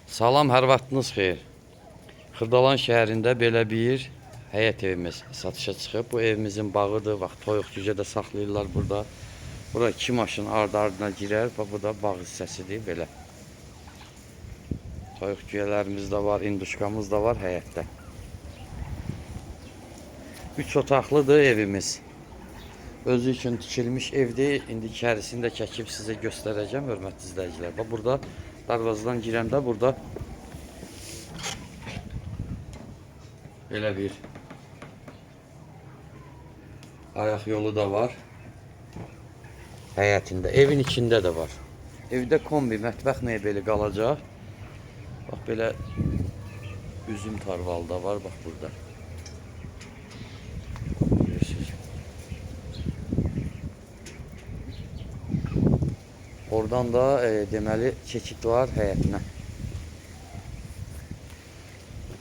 Salam, hər vaxtınız xeyir. Xırdalan şəhərində belə bir həyət evimiz satışa çıxıb. Bu evimizin bağıdır. Bax, toyuq cücə də saxlayırlar burada. Bura iki maşın ardı-ardına girər. Bax, bu da bağ hissəsidir belə. Toyuq cücələrimiz də var, induşkamız da var həyətdə. 3 otaqlıdır evimiz. Özü üçün tikilmiş evdir. İndi içərisini də çəkib sizə göstərəcəm, hörmətli izləyicilər. Bax, burada darvazadan girəndə burada belə bir ayaq yolu da var. Həyətində, evin içində də var. Evdə kombi, mətbəx mebeli qalacaq. Bax, belə üzüm tarvalı da var, bax burada. Görürsünüz. Oradan da deməli keçid var həyətinə.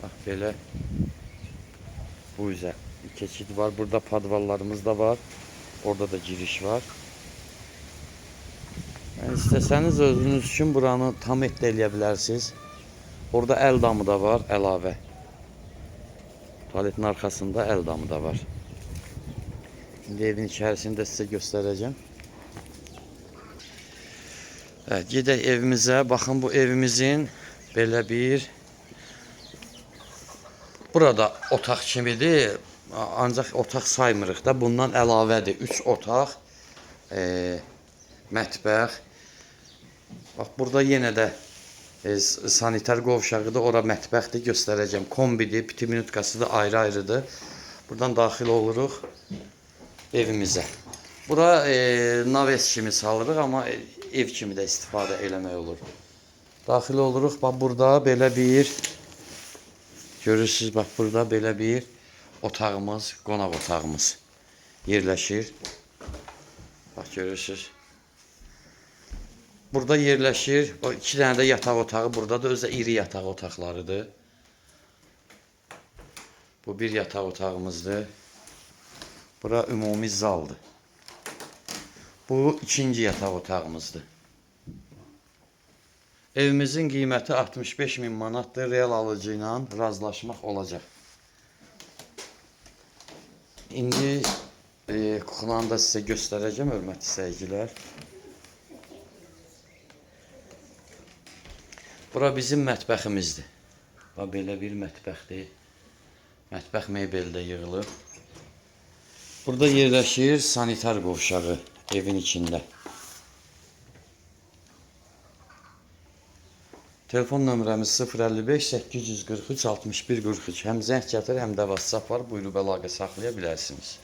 Bax belə bu üzə keçid var. Burada padvallarımız da var. Orada da giriş var. Yəni istəsəniz özünüz üçün buranı tam et də eləyə bilərsiniz. Orada əl damı da var əlavə. Tualetin arxasında əl damı da var. İndi evin içərisini də sizə göstərəcəm. Evet, gedək evimizə. Baxın bu evimizin belə bir burada otaq kimidir. Ancaq otaq saymırıq da. Bundan əlavədir. 3 otaq, mətbəx. Bax burada yenə də sanitar qovşağıdır. Ora mətbəxdir, göstərəcəm. Kombidir, piti minutkası da ayrı-ayrıdır. Buradan daxil oluruq evimizə. Bura naves kimi salırıq, amma ev kimi də istifadə eləmək olur. Daxil oluruq. Bax burada belə bir görürsüz, bax burada belə bir otağımız, qonaq otağımız yerləşir. Bax görürsüz. Burada yerləşir. O iki dənə də yataq otağı buradadır. Özü də iri yataq otaqlarıdır. Bu bir yataq otağımızdır. Bura ümumi zaldır. Bu ikinci yataq otağımızdır. Evimizin qiyməti 65 min manatdır. Real alıcı ilə razılaşmaq olacaq. İndi kuxlanı da sizə göstərəcəm, hörmətli izləyicilər. Bura bizim mətbəximizdir. Bax, belə bir mətbəxdir. Mətbəx mebeli də yığılıb. Burada yerləşir sanitar qovşağı evin içində. Telefon nömrəmiz 055 843 61 43. Həm zəng gətir, həm də WhatsApp var. Buyurub əlaqə saxlaya bilərsiniz.